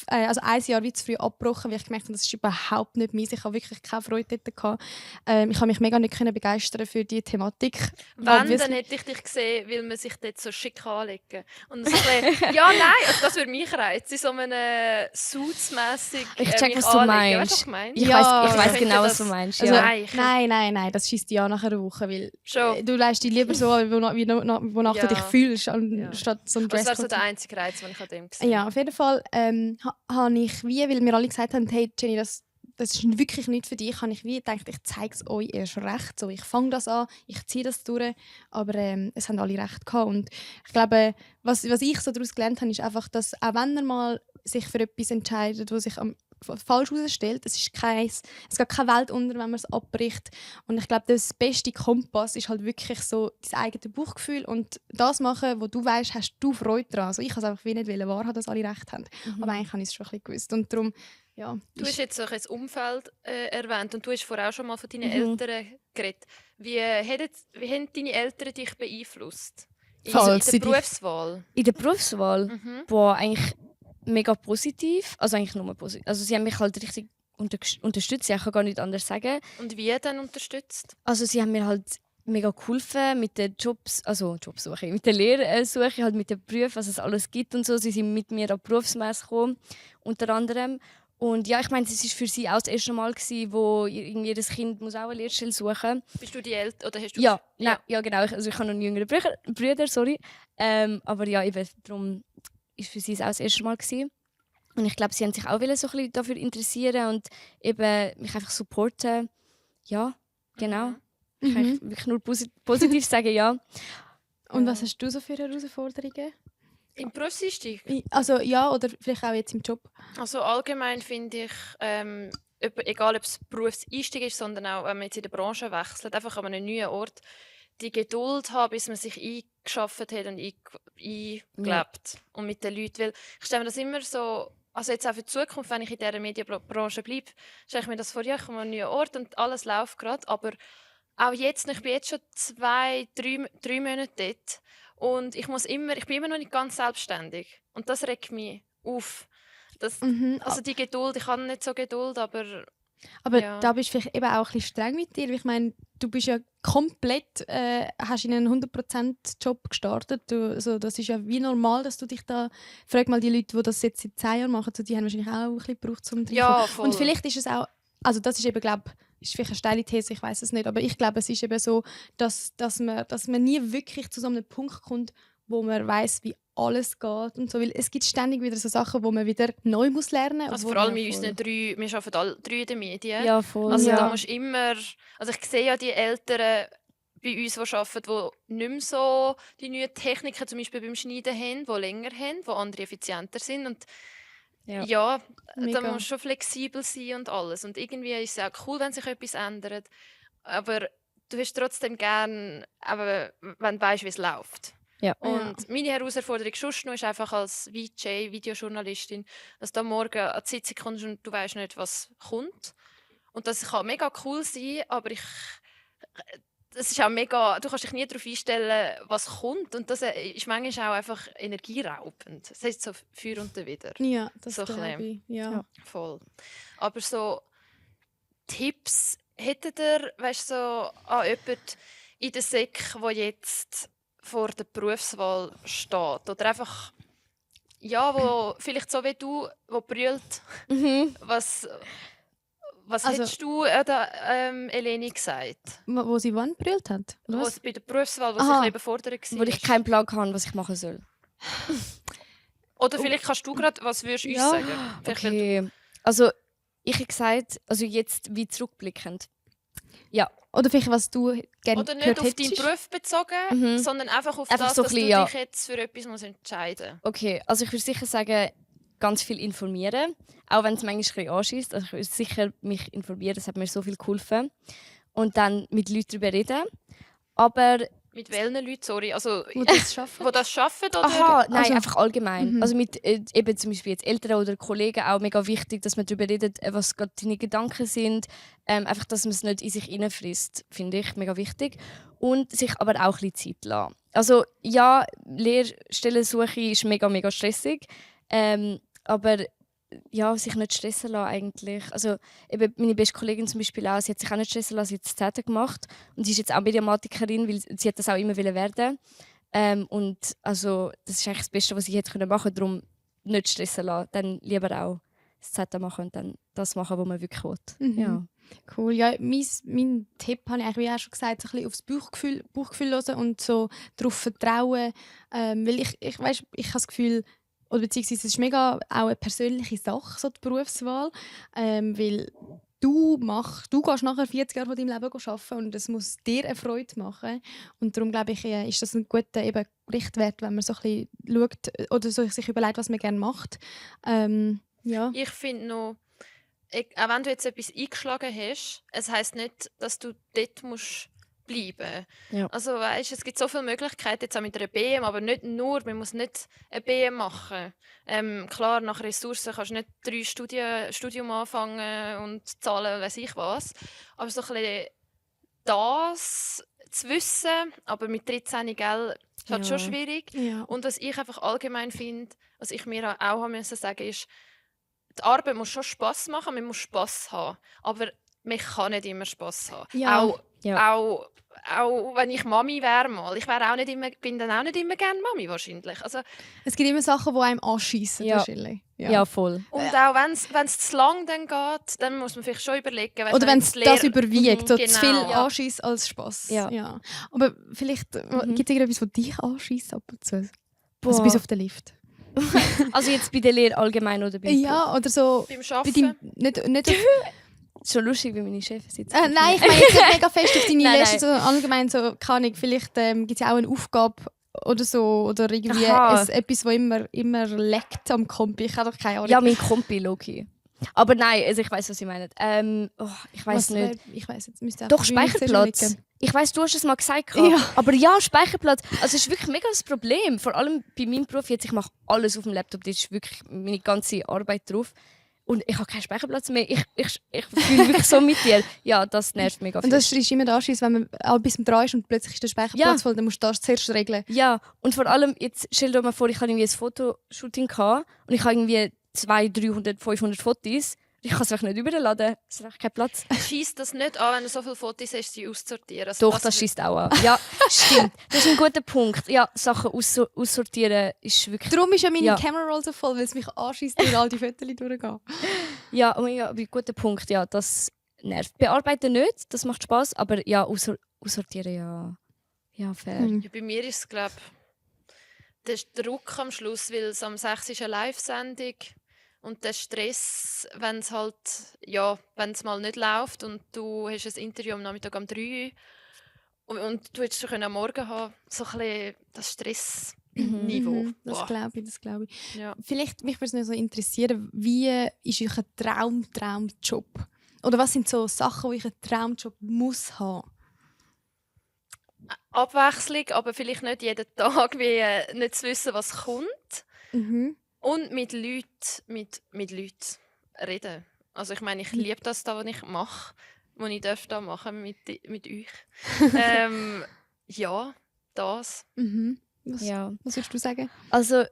Also ein Jahr wie zu früh abgebrochen, weil ich gemerkt habe, das ist überhaupt nicht meins. Ich habe wirklich keine Freude dort gehabt. Ich habe mich mega nicht begeistern für diese Thematik. Wenn, dann hätte ich dich gesehen, weil man sich dort so schick anlegen. Und so ein bisschen, ja, nein, also das würde mich reizen, so einem Suits-mässig Ich check, was du anlegen. meinst. Weißt du, was ich meine? Ich Ja, weiss ich genau, finde was du das- meinst. Also, Ja. Nein, das schießt dich an nach einer Woche, weil Schon. du lässt dich lieber so, wonach Ja. du dich fühlst, Ja. anstatt so ein Das war so Dresscode. der einzige Reiz, den ich an dem gesehen Ja, auf jeden Fall habe ich weil mir alle gesagt haben, hey Jenny, das ist wirklich nicht für dich, habe ich gedacht, ich zeige es euch erst recht. So, ich fange das an, ich ziehe das durch, aber es haben alle recht gehabt. Und ich glaube, was ich so daraus gelernt habe, ist einfach, dass auch wenn er mal sich für etwas entscheidet, was sich falsch herausstellt, es geht keine Welt unter, wenn man es abbricht. Und ich glaube, das beste Kompass ist halt wirklich so dein eigenes Bauchgefühl und das machen, wo du weißt, hast du Freude daran. Also ich kann es einfach wie nicht wahrhaben, dass alle recht haben. Aber eigentlich habe ich es schon ein bisschen gewusst. Und darum, ja. Du hast jetzt so ein Umfeld erwähnt und du hast vorher auch schon mal von deinen Eltern geredet. Wie haben deine Eltern dich beeinflusst? In Falls der sie dich- Berufswahl? In der Berufswahl, Mhm. boah, eigentlich mega positiv. Also eigentlich nur positiv. Also sie haben mich halt richtig unterstützt. Ja, ich kann gar nicht anders sagen. Und wie dann unterstützt? Also sie haben mir halt mega geholfen mit den Jobsuche, mit der Lehrsuche, halt mit den Berufen, was es alles gibt und so. Sie sind mit mir an die Berufsmesse gekommen, unter anderem. Und ja, ich meine, es war für sie auch das erste Mal, wo jedes Kind muss auch eine Lehrstelle suchen. Bist du die Eltern oder hast du Ja, nein, ja genau. Ich habe noch einen jüngeren Brüder, sorry. Aber ja, eben, darum war für sie es auch das erste Mal gewesen. Und ich glaube, sie haben sich auch so ein bisschen dafür interessieren und eben mich einfach supporten. Ja, genau. Ich kann ich wirklich nur positiv sagen, ja. Und was hast du so für Herausforderungen? Im Berufseinstieg? Also ja, oder vielleicht auch jetzt im Job. Also allgemein finde ich, egal ob es Berufseinstieg ist, sondern auch, wenn man jetzt in der Branche wechselt, einfach an einem neuen Ort, die Geduld haben, bis man sich eingeschafft hat und eingelebt und mit den Leuten. Weil ich stelle mir das immer so, also jetzt auch für die Zukunft, wenn ich in dieser Medienbranche bleibe, stelle ich mir das vor, ja, ich komme an einen neuen Ort und alles läuft gerade, aber auch jetzt, ich bin jetzt schon 3 Monate dort und ich bin immer noch nicht ganz selbstständig und das regt mich auf. Also die Geduld, ich habe nicht so Geduld, aber ja. Da bist du vielleicht eben auch ein bisschen streng mit dir. Weil ich meine, du bist ja komplett, hast in einen 100% Job gestartet. Also das ist ja wie normal, dass du dich da... Frag mal die Leute, die das jetzt seit 10 Jahren machen, so, die haben wahrscheinlich auch ein bisschen gebraucht, um Ja, voll. Und vielleicht ist es auch... Also das ist eben, glaube ist vielleicht eine steile These, ich weiß es nicht, aber ich glaube, es ist eben so, dass man nie wirklich zu so einem Punkt kommt, wo man weiß, wie alles geht und so, weil es gibt ständig wieder so Sachen, wo man wieder neu muss lernen. also obwohl vor allem man in unseren wir arbeiten alle 3 in den Medien. Ja, voll. Also Ja. da musst du immer, also ich sehe ja die Eltern bei uns, die arbeiten, die nicht mehr so die neuen Techniken zum Beispiel beim Schneiden haben, die länger haben, die andere effizienter sind und ja, da Mega. musst du schon flexibel sein und alles. Und irgendwie ist es auch cool, wenn sich etwas ändert, aber du hast trotzdem gern, aber wenn du weißt, wie es läuft. Ja. Und meine Herausforderung sonst noch ist einfach als VJ, Videojournalistin, dass du am Morgen an die Sitzung kommst und du weißt nicht, was kommt. Und das kann mega cool sein, aber das ist auch mega, du kannst dich nie darauf einstellen, was kommt. Und das ist manchmal auch einfach energieraubend. Das heißt so für und wieder. Ja, das So glaube klein. ich. Ja. Ja. Voll. Aber so Tipps hättet ihr, weißt du, so an jemanden in der Sek, der jetzt vor der Berufswahl steht? Oder einfach, ja, wo vielleicht so wie du, wo brüllt, was Also- hättest du der Eleni gesagt? Wo sie wann gebrüllt hat? Oder Wo was? es bei der Berufswahl, wo Aha. sie ein bisschen überfordert war? Wo ich keinen Plan habe, was ich machen soll. Oder vielleicht kannst du gerade, was würdest du uns Ja. sagen? Vielleicht, wenn du- Okay. Also, ich habe gesagt, also jetzt wie zurückblickend. Oder vielleicht, was du gerne Oder nicht gehört auf deinen hättest? Beruf bezogen, sondern einfach auf Einfach das, so ein dass du bisschen, ja. dich jetzt für etwas musst entscheiden musst. Okay, also ich würde sicher sagen, ganz viel informieren. Auch wenn es manchmal ein bisschen anschießt. Also ich will sicher mich informieren, das hat mir so viel geholfen. Und dann mit Leuten darüber reden. Aber Mit welchen Leuten, sorry? Also, Wo das schaffen. wo das arbeiten? Oder? aha, nein, Also- einfach allgemein. Also mit eben zum Beispiel jetzt Eltern oder Kollegen auch mega wichtig, dass man darüber redet, was gerade deine Gedanken sind. Einfach, dass man es nicht in sich hineinfrisst, finde ich mega wichtig. Und sich aber auch ein bisschen Zeit lassen. Also ja, Lehrstellensuche ist mega, mega stressig. Aber ja, sich nicht stressen lassen eigentlich. Also eben meine beste Kollegin zum Beispiel auch, sie hat sich auch nicht stressen lassen, sie hat das 10. gemacht. Und sie ist jetzt auch Mediamatikerin, weil sie hat das auch immer werden. Und also, das ist eigentlich das Beste, was ich hätte machen können. Darum nicht stressen lassen. Dann lieber auch das 10. machen und dann das machen, was man wirklich will. Ja. Cool. Ja, mein Tipp habe ich eigentlich wie auch schon gesagt, so ein bisschen aufs Bauchgefühl hören und so darauf vertrauen. Weil ich weiss, ich habe das Gefühl, oder beziehungsweise es ist mega auch eine persönliche Sache, so die Berufswahl. Weil du gehst nachher 40 Jahre von deinem Leben arbeiten und es muss dir eine Freude machen. Und darum glaube ich, ist das ein guter eben Richtwert, wenn man so ein bisschen schaut oder so sich überlegt, was man gerne macht. Ja. Ich finde noch, auch wenn du jetzt etwas eingeschlagen hast, es heisst nicht, dass du dort musst bleiben. Ja. Also weißt, es gibt so viele Möglichkeiten jetzt auch mit einer BM, aber nicht nur, man muss nicht eine BM machen. Klar, nach Ressourcen kannst du nicht 3 Studium anfangen und zahlen, weiß ich was. Aber so ein bisschen das zu wissen, aber mit 13 gell, ist halt Ja. schon schwierig. Ja. Und was ich einfach allgemein finde, was ich mir auch haben müssen sagen, ist, die Arbeit muss schon Spass machen, man muss Spass haben. Aber man kann nicht immer Spass haben. Ja. Auch wenn ich Mami wäre mal. Bin dann auch nicht immer gerne Mami wahrscheinlich. Also, Es gibt immer Sachen, die einem anschiessen. Ja. Wahrscheinlich. Ja, voll. und auch wenn es zu lang dann geht, dann muss man vielleicht schon überlegen. Weisst, Oder wenn es das überwiegt, so genau. zu viel Ja. Anschiss als Spass. Ja. Aber vielleicht gibt es irgendetwas, das dich anschießt ab und zu. Also Boah. bis auf den Lift. Also jetzt bei der Lehre allgemein oder beim Ja, oder so. Beim Bei Arbeiten. deinem, nicht auf, Ist schon lustig, wie meine Chefin sitzt. nein, ich meine jetzt nicht mega fest auf deine Nein, Liste, sondern allgemein so, keine Ahnung, vielleicht gibt es ja auch eine Aufgabe oder so, oder irgendwie Aha. etwas, das immer leckt am Kompi. Ich habe doch keine Ahnung. Ja, mein Kompi, Loki. Aber nein, also ich weiß, was Sie meinen. Ich weiß Was, nicht. Ich weiß jetzt, müsste Doch, auf der Bühne Speicherplatz. zusammenlegen. Ich weiß, du hast es mal gesagt. Ja. Aber ja, Speicherplatz. Also es ist wirklich mega das Problem. Vor allem bei meinem Beruf jetzt, ich mache alles auf dem Laptop. Da ist wirklich meine ganze Arbeit drauf. Und ich habe keinen Speicherplatz mehr. Ich fühle mich so mit dir. Ja, das nervt mega Und viel. das ist immer der Anschiss, wenn man all bis zum dran ist und plötzlich ist der Speicherplatz voll, dann musst du das zuerst regeln. Ja, und vor allem, jetzt stell dir mal vor, ich hatte irgendwie ein Fotoshooting gehabt und ich habe irgendwie 200, 300, 500 Fotos. Ich kann es einfach nicht überladen. Es ist einfach kein Platz. Schießt das nicht an, wenn du so viele Fotos hast, sie auszusortieren. Also Doch, das schießt auch an. Ja, stimmt. Das ist ein guter Punkt. Ja, Sachen aussortieren ist wirklich... Darum ist ja meine Ja. Camera Roll so voll, weil es mich anschießt, durch all die Fotos durchgehen. Ja, oh mein Gott, aber guter Punkt. Ja, das nervt. Bearbeiten nicht, das macht Spaß, aber ja, aussortieren, ja. Ja, fair. Mhm. Ja, bei mir ist es, glaube ich, der Druck am Schluss, weil es am 6 ist eine Live-Sendung und der Stress, wenn es halt, ja, wenn es mal nicht läuft und du hast ein Interview am Nachmittag um 3 Uhr und du hättest schon am Morgen haben, so ein bisschen das Stressniveau. Das Boah. glaube ich. Ja. Vielleicht mich würde es noch so interessieren, wie ist euer Traumjob? Oder was sind so Sachen, die euer Traumjob muss haben? Abwechslung, aber vielleicht nicht jeden Tag, wie nicht zu wissen, was kommt. Mhm. Und mit Leuten reden. Also ich meine, ich liebe das da, was ich mache, was ich da machen mit euch. Ja, das. Mhm. Was würdest du sagen? Also,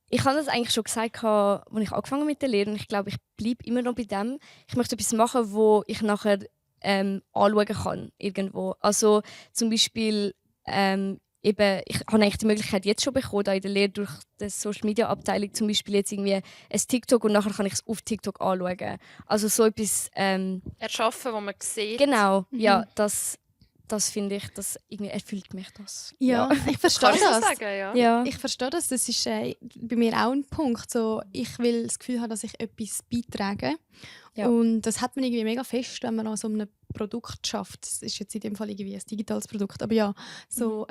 ich habe das eigentlich schon gesagt, als ich angefangen mit der Lehre. Und ich glaube, ich bleibe immer noch bei dem. Ich möchte etwas machen, wo ich nachher anschauen kann. Irgendwo. Also zum Beispiel, eben, ich habe eigentlich die Möglichkeit jetzt schon bekommen, da in der Lehre durch die Social Media Abteilung zum Beispiel jetzt irgendwie ein TikTok und nachher kann ich es auf TikTok anschauen. Also so etwas. Erschaffen, wo man sieht. Genau, ja, das finde ich, das irgendwie erfüllt mich das. Ja, ich verstehe Kannst du das. sagen, ja. Ja. Ich verstehe das. Das ist bei mir auch ein Punkt. So, ich will das Gefühl haben, dass ich etwas beitrage. Ja. Und das hat man irgendwie mega fest, wenn man an so einem Produkt schafft. Das ist jetzt in dem Fall irgendwie ein digitales Produkt. Aber ja, so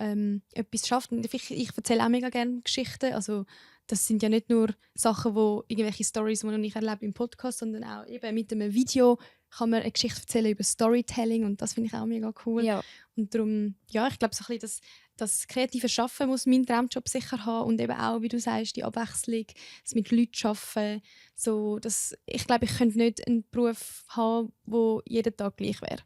etwas schafft. Und ich erzähle auch mega gerne Geschichten. Also das sind ja nicht nur Sachen, wo irgendwelche Stories, die ich erlebe im Podcast, sondern auch eben mit einem Video kann man eine Geschichte erzählen über Storytelling und das finde ich auch mega cool. Ja. Und darum, ja, ich glaube, so ein bisschen das kreative Arbeiten muss mein Traumjob sicher haben und eben auch, wie du sagst, die Abwechslung, das mit Leuten arbeiten. So, ich glaube, ich könnte nicht einen Beruf haben, wo jeden Tag gleich wäre.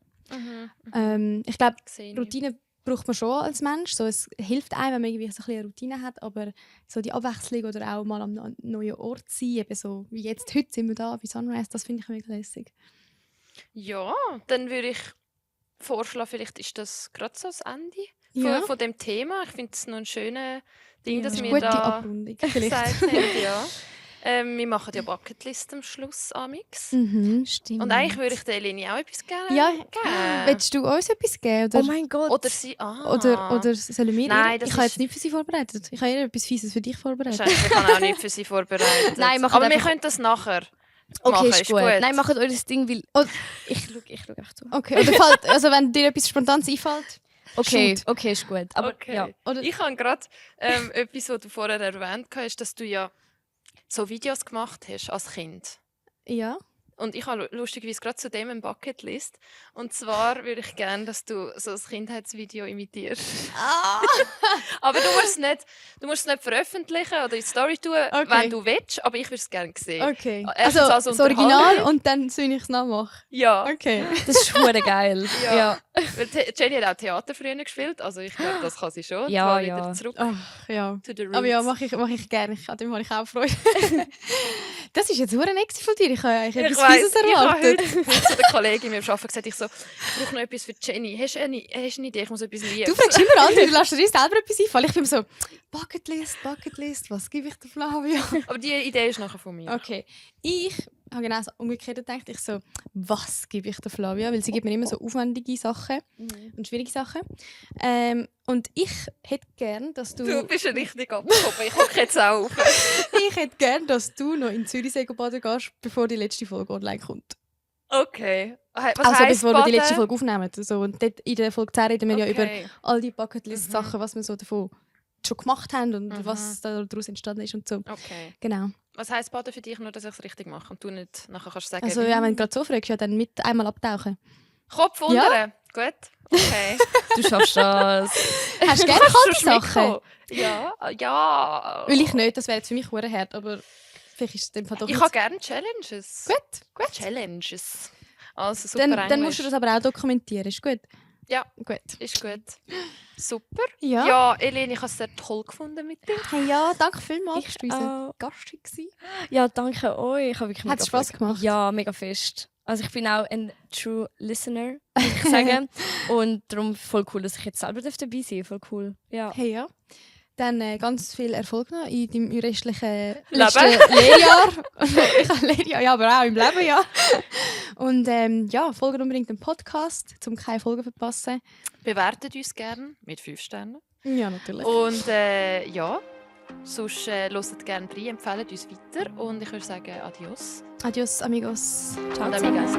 Ich glaube, Sehe ich. Routine braucht man schon als Mensch. So, es hilft einem, wenn man irgendwie so ein bisschen eine Routine hat, aber so die Abwechslung oder auch mal am neuen Ort sein, eben so wie jetzt, heute sind wir da bei Sunrise, das finde ich mega lässig. Ja, dann würde ich vorschlagen, vielleicht ist das gerade so das Ende Ja. von dem Thema. Ich finde es noch ein schönes Ding, dass wir Gute da Abrundung gesagt vielleicht. haben. Ja. Wir machen ja Bucketlist am Schluss amix. Stimmt. Und eigentlich würde ich der Eleni auch etwas gerne Ja, geben. willst du uns etwas geben? Oder, Oh mein Gott. Oder sie. oder sollen wir Nein, ihr? das Ich habe ist- jetzt nicht für sie vorbereitet. Ich habe ihr etwas Fieses für dich vorbereitet. Wahrscheinlich, ich habe auch nicht für sie vorbereitet. Nein, machen aber wir einfach- können das nachher Okay, machen. ist gut. Nein, macht euer Ding, weil... Oh. Ich schaue einfach zu. Okay, oder also wenn dir etwas Spontanes einfällt. Okay, Shoot. okay, ist gut. Aber Okay. ja. Oder, Ich habe gerade etwas, was du vorher erwähnt hast, dass du ja so Videos gemacht hast als Kind. ja. Und ich habe lustigerweise gerade zu dem eine Bucketlist. Und zwar würde ich gerne, dass du so ein Kindheitsvideo imitierst. Aber du musst es nicht veröffentlichen oder in die Story tun, Okay. wenn du willst. Aber ich würde es gerne sehen. Okay. Erstens Also als das Original Unterhaltung. und dann soll ich es nachmachen. Ja. Okay. Das ist hure geil. Ja. Ja. Weil Jenny hat auch Theater früher gespielt. Also ich glaube, das kann sie schon. Ja, Zwar ja. wieder zurück Ach, ja. to the roots. Aber ja, mache ich gerne. An dem habe ich auch Freude. Das ist jetzt verdammt nett von dir. Ich habe eigentlich Ich etwas weiss, Fieses ich habe erwartet. heute zu der Kollegin im Arbeiten gesagt, ich brauche noch etwas für Jenny. Hast du eine Idee? Ich muss etwas lieben. Du fragst immer andere, du lässt dir selber etwas einfallen. Ich bin so, Bucketlist, was gebe ich der Flavia? Aber die Idee ist nachher von mir. Okay, ich habe genau so umgekehrt gedacht. Ich so, was gebe ich der Flavia? Weil sie gibt mir immer so aufwendige Sachen und schwierige Sachen. Und ich hätte gern, dass Du bist ja richtig abgehoben. Ich gucke jetzt auch auf. ich hätte gern, dass du noch in Zürichsee baden gehst, bevor die letzte Folge online kommt. Okay. Was Also heisst bevor wir die letzte baden? Folge aufnehmen. So, und dort in der Folge 10 reden wir ja über Okay. all die Bucketlist-Sachen, was wir so davon schon gemacht haben und was daraus entstanden ist und so. Okay. Genau. Was heisst baden für dich, nur dass ich es richtig mache und du nicht nachher kannst sagen, Also ja, wenn du gerade so fragst, ja, dann mit einmal abtauchen. Kopf unten. Gut. Okay. Du schaffst das. Hast du gerne Kannst kalte du Sachen? mitkommen? Ja. Will ich nicht, das wäre jetzt für mich verdammt hart, aber vielleicht ist es in dem Fall doch Ich nicht. habe gerne Challenges. Gut. Challenges. Also super Dann musst du das aber auch dokumentieren, ist gut? Ja. Gut. Ist gut. Super. Ja. Ja, Eleni, ich habe es sehr toll gefunden mit dir. Hey, ja, danke vielmals. Ich Du bist unser auch. Gast gewesen. Ja, danke euch. Ich habe wirklich Hat's mega Spass Freude. gemacht? Ja, mega fest. Also ich bin auch ein True Listener, muss ich sagen. Und darum voll cool, dass ich jetzt selber dabei sein darf. Voll cool. Ja. Hey, ja. Dann ganz viel Erfolg noch in deinem restlichen Leben. letzten Lehrjahr. Ich habe Lehrjahr, ja, aber auch im Leben, ja. Und ja, folgt unbedingt dem Podcast, um keine Folgen zu verpassen. Bewertet uns gerne mit 5 Sternen. Ja, natürlich. Und ja, sonst hört gerne rein, empfehlt uns weiter. Und ich würde sagen, adios. Adios, amigos. Und amigas.